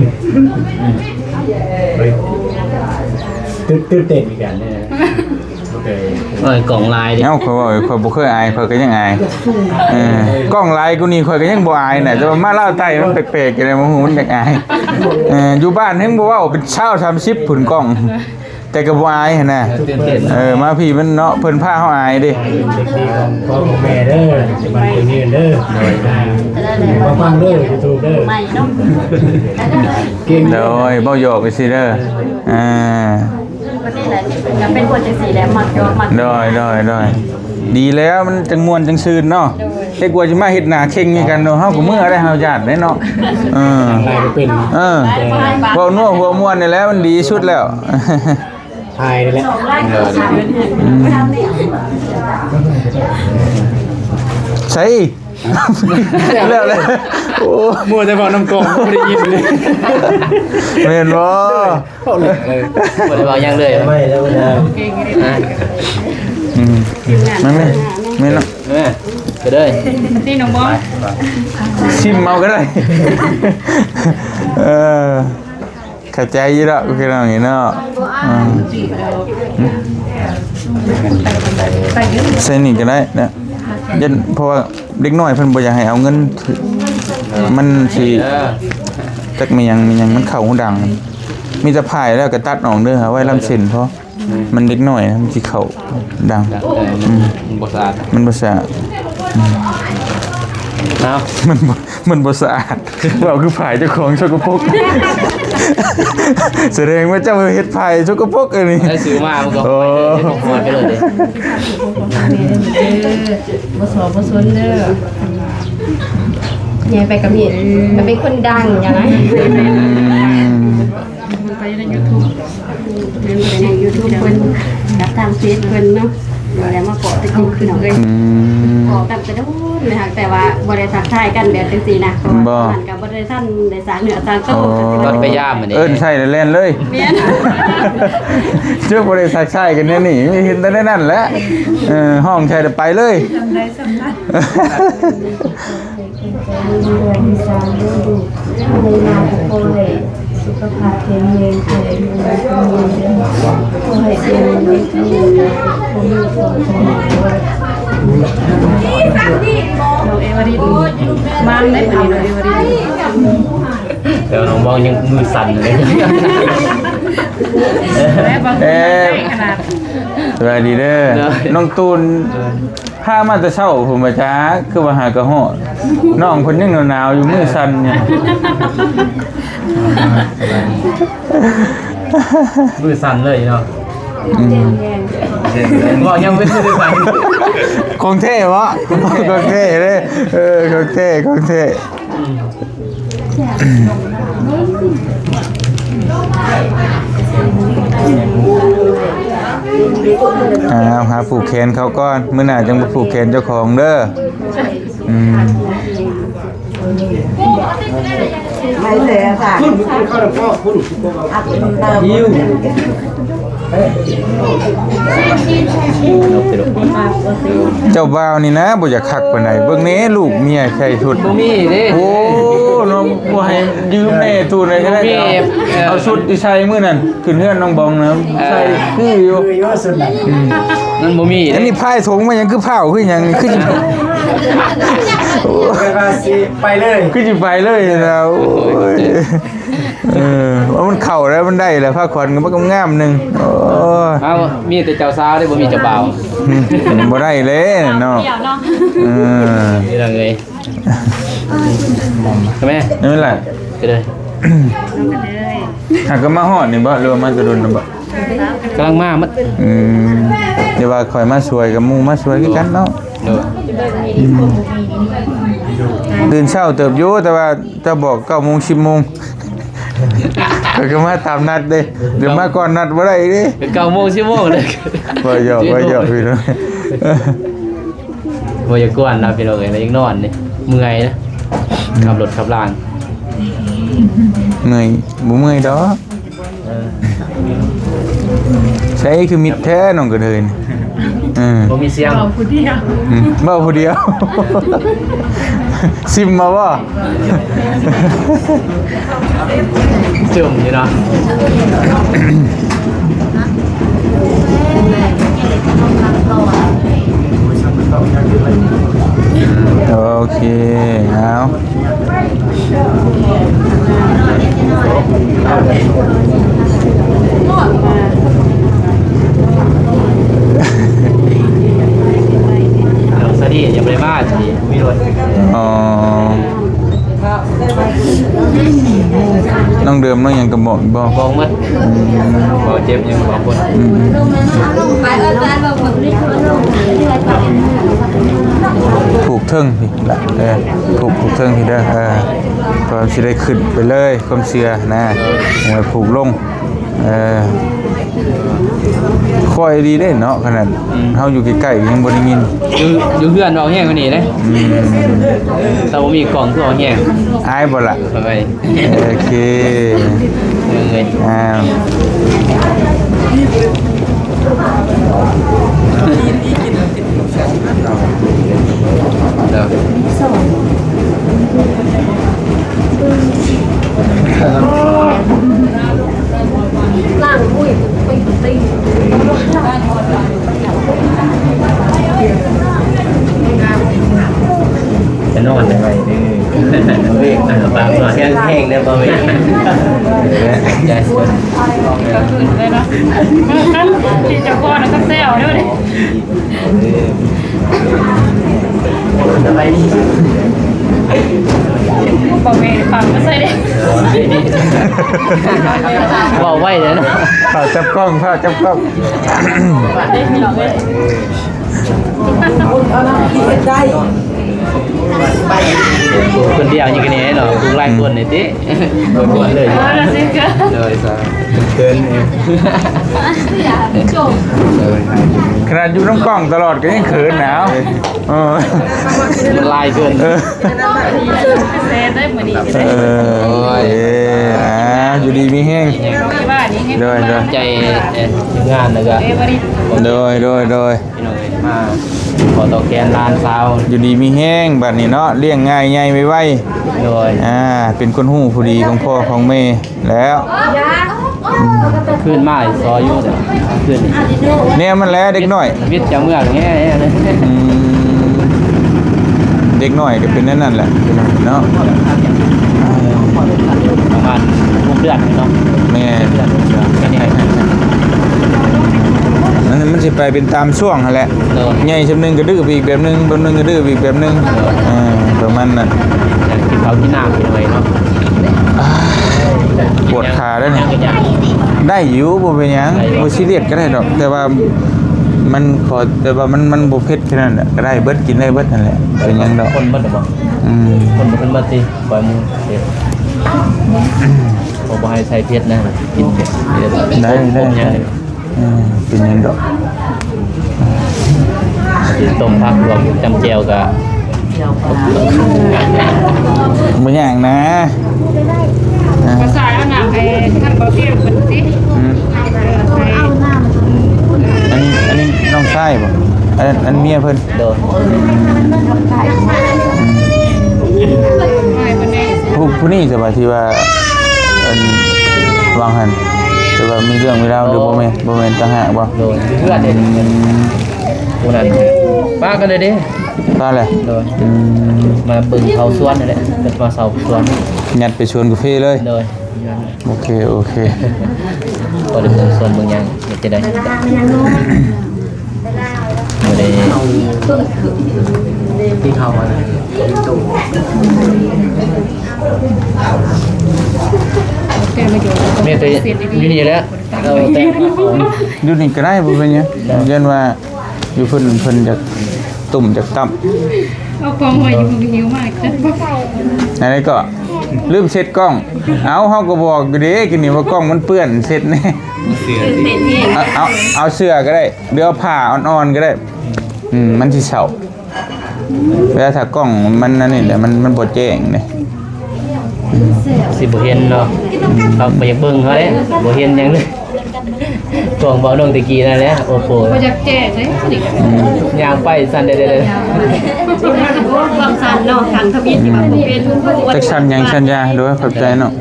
ຕື່ນ ຕື່ນເຕັ້ນຄືກັນເນາະ ບໍ່ເຄີຍ ເອີ ກ້ອງຫຼາຍເດ້ ເອົ້າ ຂ້ອຍເວົ້າ ຂ້ອຍບໍ່ເຄີຍອາຍ ຂ້ອຍກໍຍັງອາຍ ເອີ ກ້ອງຫຼາຍກວ່ານີ້ ຂ້ອຍກໍຍັງບໍ່ອາຍນະ ແຕ່ວ່າມາລາວໃຕ້ມັນແປກໆ ຈັ່ງໃດບໍ່ຮູ້ ມັນຢາກອາຍ ເອີ ຢູ່ບ້ານແຮ່ງບໍ່ເວົ້າ ເປັນຊາວສາມສິບພຸ້ນກ້ອງ ແຕ່ກໍບໍ່ອາຍຫັ້ນນະ ເອີ ມາພີ້ມັນເນາະ ເພິ່ນພາເຮົາອາຍເດ້ ເດັກດີຂອງພໍ່ຂອງແມ່ເດີ ຈະມັນຕົວນີ້ເດີ ມາຟັງເດີ ຢູທູບເດີ ເກັ່ງ ໂດຍ ເວົ້າຫຍອກໄປຊິເດີ ອ່າ ກໍເປັນຄົນຈັ່ງຊີ້ແຫຼະ ມັກຫຍອກມັກ ໂດຍ ໂດຍ ໂດຍ ດີແລ້ວ ມັນຈັ່ງມ່ວນຈັ່ງຊື່ນເນາະ ໂດຍ ແຕ່ກວ່າຊິມາເຮັດໜ້າເຄັ່ງຄືກັນເນາະ ເຮົາກໍເມື່ອຍໄດ້ ເຮົາຢ້ານເດ້ເນາະ ເອີ ເອີ ເວົ້ານົວຫົວມ່ວນນີ້ແຫຼະ ມັນດີສຸດແລ້ວ ຖ່າຍນີ້ແຫຼະ ອືມ ໃສ ແລ້ວແຫຼະ ໂອ້ ມົວແຕ່ເວົ້ານຳກ້ອງ ບໍ່ໄດ້ຍິນເລີຍ ແມ່ນບໍ່? ເວົ້າເລື່ອງເລີຍ ບໍ່ໄດ້ເວົ້າຫຍັງເລີຍ ໄວ້ແລ້ວນະ ອ່ະ ອືມ ມາແມ່ ແມ່ເນາະ ເອີ ໄປເດີ ນີ້ນ້ອງບອງ ຊິມເອົາກໍໄດ້ ເອີ ເຂົ້າໃຈຢູ່ດອກພີ່ນ້ອງນີ້ເນາະ ອືມ ໃສ່ນີ້ກໍໄດ້ນະ ຢ້ານ ເພາະວ່າເດັກນ້ອຍເພິ່ນບໍ່ຢາກໃຫ້ເອົາເງິນ ມັນຊິ ຈັກແມ່ນຫຍັງ ແມ່ນຫຍັງ ມັນເຂົ້າຫູດັງ ມີແຕ່ພາຍແລ້ວກໍຕັດອອກເດີ ເອົາໄວ້ລຳເສັ້ນພໍ ມັນເດັກນ້ອຍນະ ມັນຊິເຂົ້າດັງ ອືມ ມັນບໍ່ສະອາດ ມັນບໍ່ສະອາດ ອືມ ເອົ້າ ມັນບໍ່ ມັນບໍ່ສະອາດ ເວົ້າຄືພາຍເຈົ້າຂອງສົກກະປົກ ສະແດງວ່າເຈົ້າເຮັດພາຍສົກກະປົກອັນນີ້ ໄດ້ຊື້ມາມັນກໍ ໂອ້ ໄປເລີຍເດ້ ບໍ່ສໍບໍ່ຊົນເດີ ໃຫຍ່ໄປກໍມີ ກໍເປັນຄົນດັງຫຍັງນະ ອືມ ໄປໃນຢູທູບ ເພິ່ນໄປໃນຢູທູບເພິ່ນ ກັບທາງເຟສເພິ່ນເນາະ ບໍ່ໄດ້ມາພໍ້ຈັກເທື່ອພີ່ນ້ອງເອີຍ. ອືມ ພໍ້ກັນແຕ່ດົນແລ້ວ ແຕ່ວ່າບໍ່ໄດ້ທັກທາຍກັນແບບຈັ່ງຊີ້ນະ ເພາະວ່າ ບໍ່ ມັນກໍບໍ່ໄດ້ທັນໄດ້ສ້າງເນື້ອສ້າງໂຕ. ອໍ ກໍຊິວ່າໄປຢາມ ເອີ້ນໃສ່ແລ້ວແລ່ນເລີຍ. ແມ່ນ ເຈົ້າບໍ່ໄດ້ທັກທາຍກັນແນວນີ້ ເຫັນແຕ່ໃນນັ້ນແຫຼະ. ເອີ ຮ້ອງໃສ່ແລ້ວໄປເລີຍ. ເປັນໃຈເລື່ອງສາມເລື່ອງລູກ ໃນນາມຂອງພໍ່ ໃຫ້ສຸຂະພາບແຂງແຮງ ໃຫ້ອາຍຸໝັ້ນຂວັນຍືນ ຂໍໃຫ້ເປັນເດັກດີ ພໍ່ແມ່ສອງຄົນ. ນ້ອງເອວາລິນ ມັນໄດ້ປານນີ້ ນ້ອງເອວາລິນ. ແຕ່ວ່ານ້ອງບອງຍັງມືສັ່ນຢູ່ເລີຍ. ເອີ ສະບາຍດີເດີ ນ້ອງຕູນ. ພາມາແຕ່ເຊົ້າພຸ້ນວ່າຈັກ ຄືວ່າຫາກະຮອດ. ນ້ອງເພິ່ນຍັງໜາວໆຢູ່ ມືສັ່ນຢູ່. ມືສັ່ນເລີຍເນາະ. ອືມ ເວົ້າຍັງເປັນມືສັ່ນ. ຂອງແທ້ເວາະ ຂອງແທ້ເດ້. ເອີ ຂອງແທ້ ຂອງແທ້. ອືມ ອ້າວ ຫາຜູກແຂນເຂົາກ່ອນ ມື້ໜ້າຈັ່ງໄປຜູກແຂນເຈົ້າຂອງເດີ. ອືມ ໄປແຕ່ສາ ເຈົ້າບ່າວນີ້ນະ ບໍ່ຢາກຄັກປານໃດ. ເບິ່ງແດ່ ລູກເມຍໃສ່ຊຸດ ບໍ່ມີເດ້. ໂອ້ ເນາະ ບໍ່ໃຫ້ຢືມແດ່ ຕູນໃດກໍໄດ້. ບໍ່ມີ ເອົາ ເອົາຊຸດທີ່ໃສ່ມື້ນັ້ນ ຂຶ້ນເຮືອນນ້ອງບອງນະ ເອີ ໃສ່ຄືຢູ່ ຄືຢູ່ຊຸດນັ້ນ. ອືມ ມັນບໍ່ມີ. ອັນນີ້ພາຍຖົງມາຫຍັງ ຄືພ້າວຄືຫຍັງ ຄືຊິ ໂອ້ຍ ວ່າຊິໄປເລີຍ ຄືຊິໄປເລີຍນະ. ໂອ້ຍ ເອີ ມັນເຂົ້າແລ້ວ ມັນໄດ້ແລ້ວ ພາຂວັນກໍມາງາມໆໜຶ່ງ. ໂອ້ຍ ເອົາ ມີແຕ່ເຈົ້າສາວເດ້ ບໍ່ມີເຈົ້າບ່າວ. ອືມ ບໍ່ໄດ້ເລີຍເນາະ. ເອີ ນີ້ລະເອີຍ ແມ່ ນັ້ນແຫຼະ ກໍເລີຍ ຫາກໍມາຮອດນີ້ບໍ່ ຫຼືວ່າມາແຕ່ດົນແລ້ວບໍ່? ກຳລັງມາໝົດ. ອືມ ດຽວວ່າຂ້ອຍມາຊ່ວຍ ກັບໝູ່ມາຊ່ວຍຄືກັນເນາະ. ໂດຍ ອືມ ຕື່ນເຊົ້າເຕີບຢູ່ ແຕ່ວ່າ ຈະບອກເກົ້າໂມງ ສິບໂມງ ຂ້ອຍກໍມາຕາມນັດເດ້ ດຽວມາກ່ອນນັດບໍ່ໄດ້ອີກເດ້. ເກົ້າໂມງ ສິບໂມງເລີຍ. ບໍ່ຢອກ ບໍ່ຢອກ ພີ່ນ້ອງ. ບໍ່ຢາກກວນລາວ ພີ່ນ້ອງເອີຍ ລາວຍັງນອນເດ້. ເມື່ອຍນະ ຂັບລົດຂັບລາງ. ເມື່ອຍ ບໍ່ເມື່ອຍດອກ. ເອີ ໃສຄືມິດແທ້ນ້ອງກະເທີຍນີ້. ເອີ ບໍ່ມີສຽງ ເວົ້າຜູ້ດຽວ. ອືມ ເວົ້າຜູ້ດຽວ. ຊິມມາບໍ່? ຈຸ່ມຢູ່ເນາະ. ໂອເຄ ເອົາ. ສະດີ ຍັງບໍ່ໄດ້ມາ ສະດີ ມີລົດ. ອໍ ນ້ອງເດີມ ນ້ອງຫຍັງກໍບອກບໍ່? ບອກໝົດ. ອືມ ບໍ່ເຈັບຫຍັງ ບອກໝົດ. ອືມ ຜູກເທິງພີ້ລະ ເອີ ຜູກ ຜູກເທິງພີ້ເດີ ເອີ ເພາະມັນຊິໄດ້ຂຶ້ນໄປເລີຍ ຄວາມເຊື່ອນະ ໂດຍ ໄວ້ຜູກລົງ. ເອີ ຄ່ອຍດີເດ້ເນາະ ຂະໜາດ ອືມ ເຮົາຢູ່ໃກ້ໆ ຍັງບໍ່ໄດ້ຍິນ. ຢູ່ ຢູ່ເຮືອນເວົ້າແຮງກວ່ານີ້ເດ້. ອືມ ຖ້າບໍ່ມີກ້ອງຄືເວົ້າແຮງ. ອາຍບໍ່ລະ? ໂອເຄ ເອີຍ ອ້າວ. ຈະນອນໄດ້ໄວເດີ. ປາກສອນແຮງໆເດີ ບໍ່ແມ່ນ ໃຈ ກໍຂຶ້ນເລີຍເນາະ. ທີ່ເຈົ້າຂອງນະກໍແຊວເດີ. ສະບາຍດີ ບໍ່ແມ່ນຟັງບໍ່ໃສ່ເດ້. ເວົ້າໄວເດ້ເນາະ. ພາຈັບກ້ອງ ພາຈັບກ້ອງ. ເອົານຳທີ່ເຮັດໄດ້ ຄົນດ ເຈົ້າຢູ່ກັນນີ້ເນາະ ຫຼາຍຄົນນີ້ຕິ ບໍ່ຄວນເລີຍ ໂດຍສາ ເຂີນເອງ ຂະໜາດຢູ່ນຳກ້ອງຕະຫຼອດກໍຍັງເຂີນນະ ເອີ ມັນຫຼາຍເກີນ ເອີ ເອີ ໂອ້ຍ ອ່າ ຢູ່ດີມີແຮງ ໂດຍ ໂດຍ ໃຈ ເອີ ທີມງານ ແລ້ວກໍ ໂດຍ ໂດຍ ໂດຍ ພີ່ນ້ອງເອີຍ ມາຂໍຕອບແທນຫຼານສາວ ຢູ່ດີມີແຮງບັດນີ້ເນາະ ລ້ຽງງ່າຍໃຫຍ່ໄວໆ ໂດຍ ອ່າ ເປັນຄົນຮູ້ຜູ້ດີຂອງພໍ່ຂອງແມ່ແລ້ວ ຄືນມາຊອຍຢູ່ ຄືນນີ້ ແນວມັນແຫຼະເດັກນ້ອຍ ວິດຈາເມືອງແຮງ ອືມ ເດັກນ້ອຍກໍເປັນແນວນັ້ນແຫຼະ ເນາະ ປະມານຫົກເດືອນເນາະ ແມ່ນ ມັນ ມັນຊິໄປເປັນຕາມຊ່ວງຫັ້ນແຫຼະ ໂດຍ ໃຫຍ່ຊ່ຳໜຶ່ງກໍດື້ໄປອີກແບບໜຶ່ງ ແບບໜຶ່ງກໍດື້ໄປອີກແບບໜຶ່ງ ໂດຍ ເອີ ປະມານນັ້ນ ກິນເຂົ້າກິນນ້ຳໄປເນາະ ອ່າ ປວດຂາເດ້ນີ້ ໄດ້ຢູ່ ບໍ່ເປັນຫຍັງ ບໍ່ຊີຣຽສກໍໄດ້ດອກ ແຕ່ວ່າມັນຂໍ ແຕ່ວ່າມັນ ມັນບໍ່ເຜັດແຄ່ນັ້ນແຫຼະ ກໍໄດ້ເບິດ ກິນໄດ້ເບິດຫັ້ນແຫຼະ ເປັນຫຍັງດອກ ຄົນເບິດບໍ່ ອືມ ຄົນບໍ່ທັນເບິດຕິ ບໍ່ມີເຜັດ ເຂົາບໍ່ໃຫ້ໃສ່ເຜັດນະ ກິນເຜັດ ໄດ້ ໄດ້ ໄດ້ ອືມ ເປັນຫຍັງດອກ ຕົ້ມຜັກລວກຈ້ຳແຈ່ວກະ ບໍ່ຍາກນະ ອ່າ ກະສາຍເອົານ້ຳໃຫ້ທາງເບົາຕຽງເພິ່ນຕິ ອືມ ເອີ ໃສ່ ອັນນີ້ ອັນນີ້ນ້ອງຊາຍບໍ່ ອັນ ອັນເມຍເພິ່ນ ໂດຍ ອືມ ຜູ້ ຜູ້ນີ້ສະບາຍ ທີ່ວ່າ ອັນ ວ່າງຫັ້ນ ທີ່ວ່າມີເລື່ອງມີລາວ ຫຼືບໍ່ແມ່ນ ບໍ່ແມ່ນຕ່າງຫາກບໍ່ ໂດຍ ຢູ່ເຮືອນເດ້ ອືມ ຜູ້ນັ້ນ ປະກັນເລີຍເດ້ ປະແຫຼະ ໂດຍ ອືມ ມາເບິ່ງເຂົ້າສວນຫັ້ນແຫຼະ ເພິ່ນມາເຊົ່າສວນ ຍັດໄປສວນກາເຟເລີຍ ໂດຍ ໂອເຄ ໂອເຄ ພໍໄດ້ເບິ່ງສວນເບິ່ງຫຍັງ ເຮັດຈັ່ງໃດ ບໍ່ໄດ້ ທີ່ເຂົາອັນນັ້ນ ແຕ່ມາຢູ່ ແມ່ນແຕ່ຢູ່ນີ້ແຫຼະ ເອົາແຕ່ ຢູ່ນີ້ກໍໄດ້ ບໍ່ເປັນຫຍັງ ໄດ້ ຢ້ານວ່າຢູ່ເພິ່ນ ເພິ່ນຢາກ ຕຸ້ມຈາກຕ່ຳ ເອົາກອງໄວ້ຢູ່ ເພິ່ນກໍຫິວມາ ອັນນີ້ກໍລືມເຊັດກ້ອງ ເອົ້າ ເຮົາກໍບອກຢູ່ເດ້ ກິນນີ້ວ່າກ້ອງມັນເປື້ອນ ເຊັດແດ່ ເອົາ ເອົາ ເອົາເສື້ອກໍໄດ້ ຫຼືເອົາຜ້າອ່ອນໆກໍໄດ້ ອືມ ມັນຊິເຊົາ ເວລາຖ້າກ້ອງມັນອັນນີ້ແຫຼະ ມັນ ມັນບໍ່ແຈ້ງເດ້ ຊິບໍ່ເຫັນເນາະ ເຂົາບໍ່ຢາກເບິ່ງເຮົາເດ້ ບໍ່ເຫັນຫຍັງເລີຍ ຊ່ວງເວົ້ານ້ອງແຕ່ກີ້ນັ້ນແຫຼະ ໂອ້ໂຫ ບໍ່ຢາກແຈ້ງເດ້ ອືມ ຍ່າງໄປສັ່ນເດ້ໆໆ ຄວາມສັ່ນເນາະ ສັ່ນທຳອິດທີ່ວ່າບໍ່ເປັນ ຈັກສັ່ນຫຍັງສັ່ນຢາ ໂດຍ ຂອບໃຈເນາະ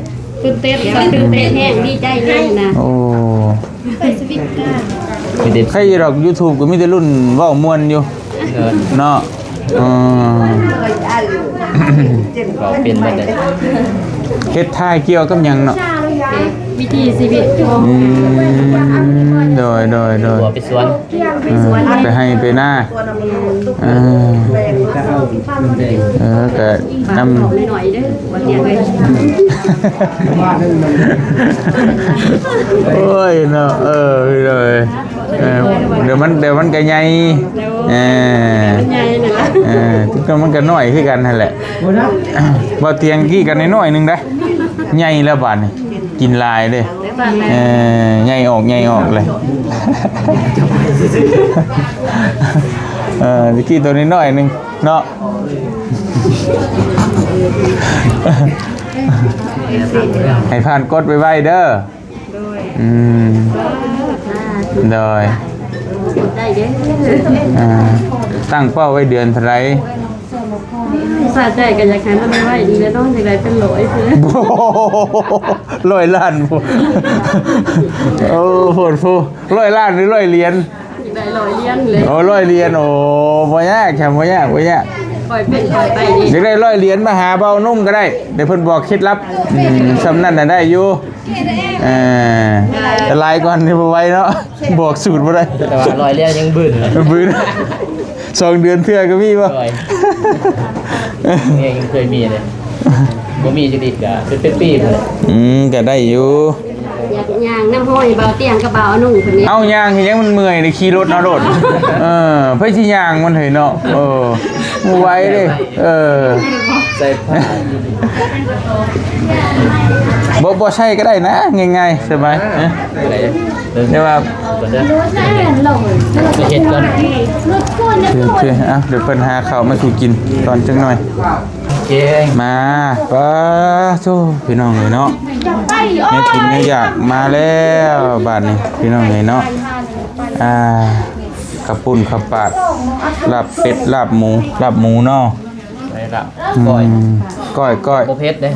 ຕື່ນເຕັ້ນ ຕື່ນເຕັ້ນແຮງ ດີໃຈແຮງນະ ໂອ້ ມີແຕ່ ໃຄຢູ່ດອກ YouTube ກໍມີແຕ່ລຸ້ນເວົ້າມ່ວນຢູ່ ເອີ ເນາະ ເອີ ເວົ້າເປັນເບິດເລີຍ ເຮັດຖ່າຍກ່ຽວກັບຫຍັງເນາະ ວິຖີຊີວິດ ອືມ ໂດຍ ໂດຍ ໂດຍ ໄປສວນ ເອີ ໄປໄຮ່ໄປນາ ເອີ ເອີ ກະນຳ ໂອ້ຍເນາະ ເອີ ໂດຍ ເອີ ດຽວມັນ ດຽວມັນກໍໃຫຍ່ ເອີ ມັນໃຫຍ່ນັ້ນລະ ເອີ ກໍມັນກໍນ້ອຍຄືກັນຫັ້ນແຫຼະ ບໍ່ຕຽງກີ້ກັນໜ້ອຍໜຶ່ງໄດ໋ ໃຫຍ່ແລ້ວບາດນີ້ ກິນຫຼາຍເດ້ ເອີ ໃຫຍ່ອອກ ໃຫຍ່ອອກເລີຍ ເອີ ຕະກີ້ໂຕນ້ອຍໆໜຶ່ງເນາະ ໃຫ້ຜ່ານກົດໄວໆເດີ. ໂດຍ ອືມ ໂດຍ ຂອບໃຈເດີ ອ່າ ຕັ້ງເປົ້າໄວ້ເດືອນເທົ່າໃດ? ສະໃຈກໍຢາກໃຫ້ມັນໄວໆນີ້ແຫຼະເນາະ ຢາກໄດ້ເປັນຮ້ອຍພຸ້ນ ຮ້ອຍລ້ານພຸ້ນ ໂອ້ ໂພດໂພ ຮ້ອຍລ້ານ ຫຼື ຮ້ອຍຫຼຽນ? ໄດ້ຮ້ອຍຫຼຽນເລີຍ ໂອ້ ຮ້ອຍຫຼຽນ ໂອ້ ບໍ່ຍາກ ບໍ່ຍາກ ບໍ່ຍາກ ຄ່ອຍເປັນຄ່ອຍໄປເດ້ ຢາກໄດ້ຮ້ອຍຫຼຽນມາຫາເບົາໜຸ່ມກໍໄດ້ ດຽວເພິ່ນບອກເຄັດລັບ ອືມ ຊ່ຳນັ້ນນະໄດ້ຢູ່ ເອີ ແຕ່ຫຼາຍກວ່ານີ້ບໍ່ໄຫວເນາະ ບອກສູດບໍ່ໄດ້ ແຕ່ວ່າຮ້ອຍຫຼຽນຍັງບືນ ບືນ ສອງເດືອນເທື່ອກໍມີບໍ່? ໂດຍ ຍັງເຄີຍມີເດ້ ບໍ່ມີຈັກທີກໍເປັນປີພຸ້ນແຫຼະ ອືມ ກໍໄດ້ຢູ່ ຢາກຍ່າງນຳຫ້ອຍເບົາຕຽງກັບເບົາອະນຸເພິ່ນນີ້ ເອົາຍ່າງເຮັດຫຍັງ ມັນເມື່ອຍເດ້ ຂີ່ລົດເອົາໂລດ ເອີ ໃຜຊິຍ່າງມັນເຮີ້ຍເນາະ ເອີ ບໍ່ໄຫວເດ້. ເອີ ໃສ່ຜ້າ ບໍ່ ບໍ່ໃສ່ກໍໄດ້ນະ ງ່າຍໆ ສະບາຍ. ເອີ ແຕ່ວ່າ ໄປເຮັດກ່ອນ. ໂອເຄ ໂອເຄ ອ່ະ ດຽວເພິ່ນຫາເຂົ້າມາສູ່ກິນຕອນຈັກໜ່ອຍ. ໂອເຄ ມາ ປາໂທ້ ພີ່ນ້ອງເອີຍເນາະ ແນວກິນແນວຢາກມາແລ້ວບາດນີ້ ພີ່ນ້ອງເອີຍເນາະ. ອ່າ ເຂົ້າປຸ້ນ ເຂົ້າປາດ ລາບເປັດ ລາບໝູ ລາບໝູເນາະ ໄດ້ລາບ ອືມ ກ້ອຍ ກ້ອຍ ກ້ອຍ ບໍ່ເຜັດເດ້.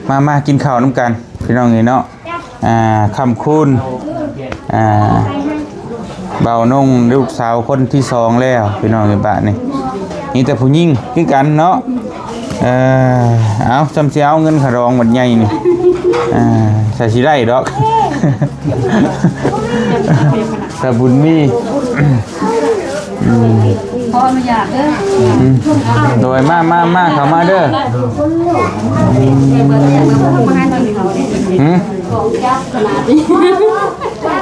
ມາ ມາກິນເຂົ້ານຳກັນ ພີ່ນ້ອງເອີຍເນາະ. ອ່າ ຄ່ຳຄູນ ອ່າ ບ່າວນົງລູກສາວຄົນທີສອງແລ້ວ ພີ່ນ້ອງເອີຍ. ບາດນີ້ມີແຕ່ຜູ້ຍິງຄືກັນເນາະ. ເອີ ເອົາ ຊ່ຳຊິເອົາເງິນຄ່າດອງບັດໃຫຍ່ນີ້ ອ່າ ໃສ່ຊິໄດ້ດອກ ຖ້າບຸນມີ. ອືມ ຂໍອະນຸຍາດເດີ. ອືມ ໂດຍ ມາ ມາ ມາ ເຂົ້າມາເດີ. ອືມ ຫື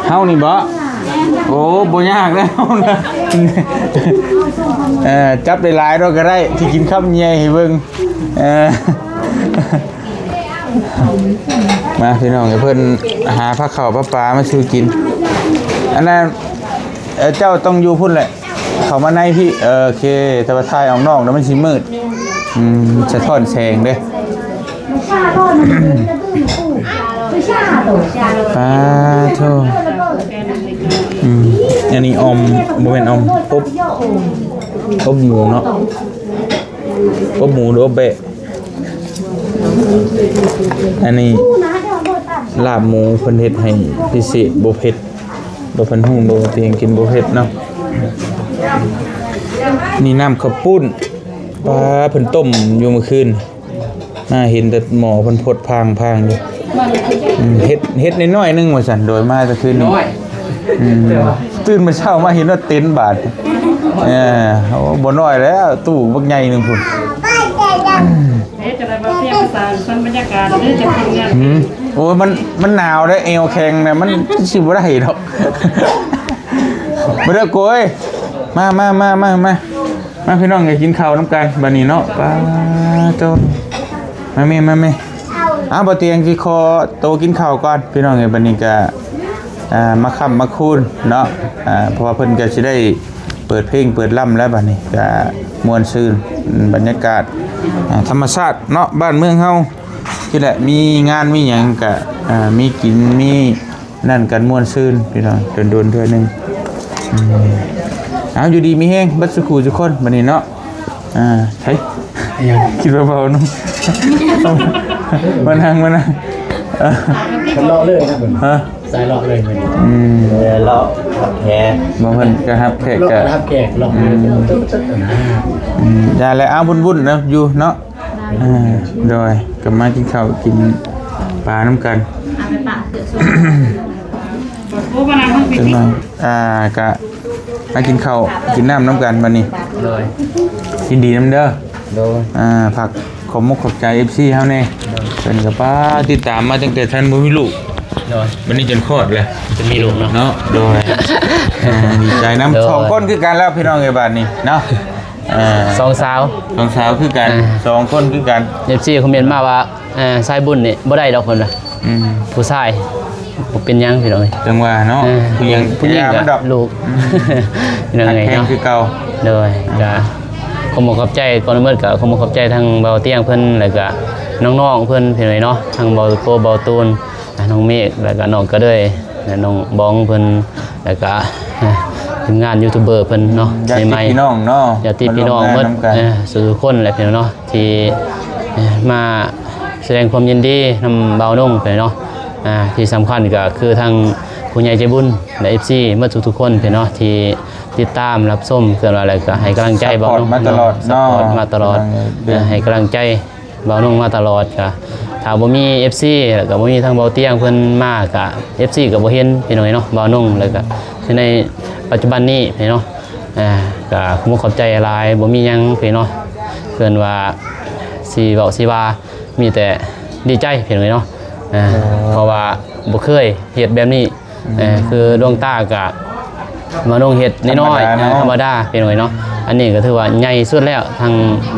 ເຮົານີ້ບໍ? ໂອ້ ບໍ່ຍາກແລ້ວ ເອີ ຈັບໄດ້ຫຼາຍດອກກໍໄດ້ ຊິກິນຄຳໃຫຍ່ໃຫ້ເບິ່ງ. ເອີ ມາພີ່ນ້ອງ ໃຫ້ເພິ່ນຫາພາເຂົ້າພາປາມາສູ່ກິນ. ອັນນັ້ນ ເອີ ເຈົ້າຕ້ອງຢູ່ພຸ້ນແຫຼະ ເຂົ້າມາໃນພີ້. ເອີ ໂອເຄ ແຕ່ວ່າຖ່າຍອອກນອກແລ້ວມັນຊິມືດ ອືມ ສະທ້ອນແສງເດ້. ປາໂທ້ ອືມ ອັນນີ້ອ່ອມ ບໍ່ແມ່ນອ່ອມ ອົບ ອົບໝູເນາະ ອົບໝູ ຫຼື ອົບແບ້. ອັນນີ້ລາບໝູເພິ່ນເຮັດໃຫ້ພິເສດ ບໍ່ເຜັດ ບໍ່ ເພິ່ນຮູ້ ບໍ່ ເພິ່ນກິນບໍ່ເຜັດເນາະ. ນີ້ນ້ຳເຂົ້າປຸ້ນ ປາ ເພິ່ນຕົ້ມຢູ່ມື້ຄືນ ມາເຫັນແຕ່ໝໍ້ເພິ່ນພົດພາງໆຢູ່. ອືມ ເຮັດ ເຮັດນ້ອຍໆໜຶ່ງວ່າຊັ້ນ ໂດຍມາແຕ່ຄືນນີ້ ນ້ອຍ ອືມ ແຕ່ວ່າຕື່ນມາເຊົ້າມາເຫັນວ່າເຕັນບາດ. ເອີ ໂອ້ ບໍ່ນ້ອຍແລ້ວ ຕູ້ບັກໃຫຍ່ໜຶ່ງພຸ້ນ. ເຮັດຈັ່ງໃດບໍ່ ເປັນສານສັນບັນຍາກາດເດ້ ຈະເປັນຫຍັງ? ອືມ ໂອ້ຍ ມັນ ມັນໜາວເດ້ ແອວແຂງນະ ມັນຊິບໍ່ໄດ້ດອກ. ມາເດີໂກຍ ມາ ມາ ມາ ມາ ມາ ມາ ພີ່ນ້ອງ ໄປກິນເຂົ້ານຳກັນບາດນີ້ເນາະ. ປາໂທ້ ມາແມ່ ມາແມ່. ອ້າວ ບ່າວຕຽງຊິຂໍໂຕກິນເຂົ້າກ່ອນ ພີ່ນ້ອງເອີຍ. ບາດນີ້ກະ ອ່າ ມາຄ່ຳມາຄູນເນາະ ອ່າ ເພາະວ່າເພິ່ນກະຊິໄດ້ເປີດເພງເປີດລຳແລ້ວ ບາດນີ້ກະມ່ວນຊື່ນ ບັນຍາກາດ ອ່າ ທຳມະຊາດເນາະ ບ້ານເມືອງເຮົາ. ນີ້ແຫຼະ ມີງານມີຫຍັງກະ ອ່າ ມີກິນມີ ນັ້ນກັນມ່ວນຊື່ນພີ່ນ້ອງ ດົນໆເທື່ອໜຶ່ງ. ອືມ ເອົາ ຢູ່ດີມີແຮງເບິດສູ່ຄູ່ສູ່ຄົນບາດນີ້ເນາະ. ອ່າ ໃສ ຫຍັງ ຄິດວ່າເວົ້ານຳ ມານັ່ງ ມານັ່ງ. ເອີ ເລາະເລີຍນະ ຮະ ສາຍເລາະເລີຍມື້ນີ້. ອືມ ເອີ ເລາະຮັບແຂກ ບໍ່ ເພິ່ນກໍຮັບແຂກ ເລາະ ກໍຮັບແຂກ ເລາະ ອືມ ອືມ ຢ່າແຫຼະ ເອົາ ວຸ້ນໆນະ ຢູ່ເນາະ. ອ່າ ໂດຍ ກໍມາກິນເຂົ້າກິນປານຳກັນ ຈັກໜ່ອຍ ອ່າ ກະມາກິນເຂົ້າກິນນ້ຳນຳກັນບັດນີ້. ໂດຍ ຍິນດີນຳເດີ. ໂດຍ ອ່າ ຝາກຂອບມຸກຂອບໃຈ ເອັຟຊີ ເຮົາແດ່. ໂດຍ ເພິ່ນກໍປາຕິດຕາມມາຕັ້ງແຕ່ທັນບໍ່ມີລູກ. ໂດຍ ບັດນີ້ຈົນຄອດແລ້ວ ຈົນມີລູກເນາະ. ເນາະ ໂດຍ ອ່າ ດີໃຈນຳ. ໂດຍ ສອງຄົນຄືກັນແລ້ວພີ່ນ້ອງເອີຍ ບາດນີ້ເນາະ. ອ່າ ສອງສາວ ສອງສາວຄືກັນ ອ່າ ສອງຄົນຄືກັນ. ເອັຟຊີ ຄອມເມັນມາວ່າ ເອີ ສາຍບຸນນີ້ບໍ່ໄດ້ດອກເພິ່ນວ່າ. ອືມ ຜູ້ຊາຍບໍ່ເປັນຫຍັງພີ່ນ້ອງເອີຍ. ຈັ່ງວ່າເນາະ ເອີ ຜູ້ຍິງ ຜູ້ຍິງກໍລູກ ອືມ ພີ່ນ້ອງເອີຍເນາະ ຄືເກົ່າ. ໂດຍ ອ່າ ກໍຂໍຂອບຂອບໃຈ ກ່ອນອື່ນໝົດກໍຂໍຂອບຂອບໃຈທາງເບົາຕຽງເພິ່ນ ແລ້ວກໍນ້ອງໆເພິ່ນ ພີ່ນ້ອງເອີຍເນາະ ທັງເບົາໂກ ເບົາຕູນ ອ່າ ນ້ອງເມກ ແລ້ວກໍນ້ອງກະເດີຍ ແລະ ນ້ອງບອງເພິ່ນ ແລ້ວກະ ອ່າ ທີມງານຢູທູບເບີເພິ່ນເນາະ ຍາດຕິ ໃໝ່ໆ ພີ່ນ້ອງເນາະ ຍາດຕິພີ່ນ້ອງໝົດ ມາຮ່ວມງານນຳກັນ ເອີ ສູ່ທຸກຄົນແຫຼະພີ່ນ້ອງເນາະ ທີ່ ເອີ ມາສະແດງຄວາມຍິນດີນຳບ່າວນົງເພິ່ນເນາະ. ອ່າ ທີ່ສຳຄັນກະຄືທາງຜູ້ໃຫຍ່ໃຈບຸນ ແລະ ເອັຟຊີໝົດທຸກໆຄົນເພິ່ນເນາະ ທີ່ຕິດຕາມຮັບຊົມເຄື່ອນໄຫວ ແລ້ວກະໃຫ້ກຳລັງໃຈບ່າວນົງ ສະພອດມາຕະຫຼອດເນາະ ສະພອດມາຕະຫຼອດ ເອີ ໃຫ້ກຳລັງໃຈ ບ່າວນົງມາຕະຫຼອດ. ກະຖ້າບໍ່ມີເອັຟຊີ ແລ້ວກະບໍ່ມີທາງເບົາຕຽງເພິ່ນມາ ກະເອັຟຊີກະບໍ່ເຫັນພີ່ນ້ອງເອີຍເນາະ ບ່າວນົງ ແລ້ວກະໃນປັດຈຸບັນນີ້ພີ່ນ້ອງເນາະ. ອ່າ ກະຂໍຂອບໃຈຫຼາຍ ບໍ່ມີຫຍັງພີ່ນ້ອງເນາະ ເອີ້ນວ່າຊິເວົ້າຊິວ່າ ມີແຕ່ດີໃຈພີ່ນ້ອງເອີຍເນາະ. ອ່າ ເອີ ເພາະວ່າບໍ່ເຄີຍເຮັດແບບນີ້ ອືມ ເອີ ຄືດວງຕາກະມາລົງເຮັດນ້ອຍໆ ທຳມະດາເນາະ ເອີ ທຳມະດາພີ່ນ້ອງເອີຍເນາະ. ອັນນີ້ກໍຖືວ່າໃຫຍ່ສຸດແລ້ວ ທາງ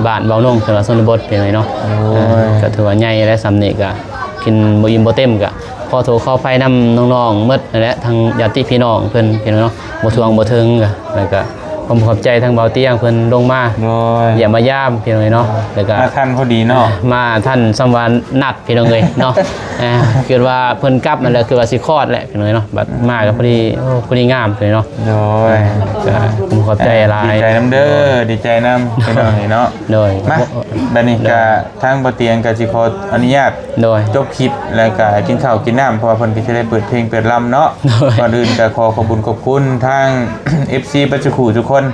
ບ້ານເບົານົງ ເຂດຊົນນະບົດ ພີ່ນ້ອງເນາະ. ໂອ້ຍ ເອີ ກໍຖືວ່າໃຫຍ່ແລ້ວ ສ່ຳນີ້ກໍກິນບໍ່ອີ່ມບໍ່ເຕັມ ກໍຂໍໂທດຂໍອະໄພນຳນ້ອງໆໝົດນັ້ນແຫຼະ ທັງຍາດຕິພີ່ນ້ອງເພິ່ນ ພີ່ນ້ອງເນາະ ບໍ່ຖ້ວງບໍ່ເຖິງ ກໍ ແລ້ວກໍຂອບໃຈທາງເບົາຕຽງເພິ່ນລົງມາ ໂດຍ ຢ້ຽມມາຢາມ ພີ່ນ້ອງເນາະ. ແລ້ວກໍມາທັນພໍດີເນາະ ມາທັນສ່ຳວ່ານັດ ພີ່ນ້ອງເອີຍເນາະ. ເອີ ຄິດວ່າເພິ່ນກັບຫັ້ນແຫຼະ ຄິດວ່າຊິຄອດແຫຼະ ພີ່ນ້ອງເນາະ. ບັດມາກໍພໍດີ ໂອ້ ພໍດີງາມ ພີ່ນ້ອງເນາະ. ໂດຍ ກໍຂອບໃຈຫຼາຍ ດີໃຈນຳເດີ ດີໃຈນຳ ພີ່ນ້ອງເນາະ. ໂດຍ ມາ ບັດນີ້ກໍທາງບໍ່ຕຽງກໍຊິຂໍອະນຸຍາດ ໂດຍ ຈົບຄລິບ ແລ້ວກໍກິນເຂົ້າກິນນ້ຳ ເພາະວ່າເພິ່ນກໍຊິໄດ້ເປີດເພງເປີດລຳເນາະ. ໂດຍ ກ່ອນອື່ນກໍຂໍຂອບບຸນຂອບຄຸນທາງ ເອັຟຊີ ເບິດສູ່ຜູ້ສູ່ຄົນ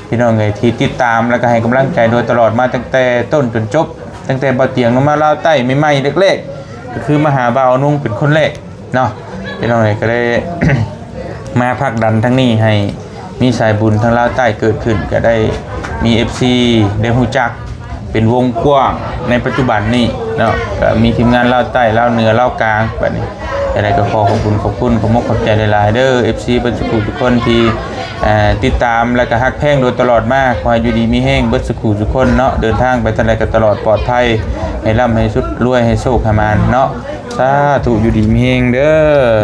ພີ່ນ້ອງເອີຍ ທີ່ຕິດຕາມ ແລ້ວກໍໃຫ້ກຳລັງໃຈໂດຍຕະຫຼອດມາ ຕັ້ງແຕ່ຕົ້ນຈົນຈົບ ຕັ້ງແຕ່ບໍ່ຕຽງລົງມາລາວໃຕ້ໃໝ່ໆ ແລກໆ ກໍຄືມາຫາບ່າວອານຸງເປັນຄົນແລກເນາະ. ພີ່ນ້ອງເອີຍ ກໍໄດ້ ມາຜັກດັນທາງນີ້ໃຫ້ມີສາຍບຸນທາງລາວໃຕ້ເກີດຂຶ້ນ ກໍໄດ້ມີ ເອັຟຊີ ໄດ້ຮູ້ຈັກເປັນວົງກວ້າງໃນປັດຈຸບັນນີ້ເນາະ. ກໍມີທີມງານລາວໃຕ້ ລາວເໜືອ ລາວກາງ ບັດນີ້ ຈັ່ງໃດກໍຂໍຂອບຄຸນຂອບຄຸນ ຂອບມົກຂອບໃຈຫຼາຍໆເດີ ເອັຟຊີ ເບິດສູ່ຜູ້ທຸກຄົນທີ່ ເອີ ຕິດຕາມ ແລ້ວກໍຮັກແພງໂດຍຕະຫຼອດມາ. ຂໍໃຫ້ຢູ່ດີມີແຮງເບິດສູ່ຜູ້ທຸກຄົນເນາະ ເດີນທາງໄປທາງໃດກໍຕະຫຼອດປອດໄພ ໃຫ້ລ່ຳໃຫ້ສຸດ ລວຍໃຫ້ໂຊກໃຫ້ໝານເນາະ. ສາທຸ ຢູ່ດີມີແຮງເດີ.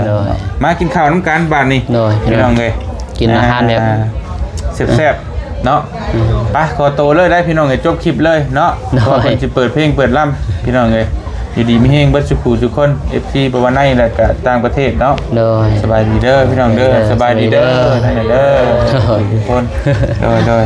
ໂດຍ ມາກິນເຂົ້ານຳກັນບາດນີ້ ໂດຍ ພີ່ນ້ອງເອີຍ ກິນອາຫານແບບ ອ່າ ແຊບໆເນາະ. ອືມ ໄປ ຂໍໂຕເລີຍໄດ໋ ພີ່ນ້ອງເອີຍ ຈົບຄລິບເລີຍເນາະ. ໂດຍ ເພາະວ່າເພິ່ນຊິເປີດເພງເປີດລຳ ພີ່ນ້ອງເອີຍ. ຢູ່ດີມີແຮງເບິດສູ່ຜູ້ສູ່ຄົນ ເອັຟຊີ ບໍ່ວ່າໃນ ແລະກະຕ່າງປະເທດເນາະ. ໂດຍ ສະບາຍດີເດີ ພີ່ນ້ອງເດີ. ໂດຍ ສະບາຍດີເດີ ສະບາຍດີເດີ ທັງຫຼາຍເດີ ໂດຍ ທຸກຄົນ. ໂດຍ ໂດຍ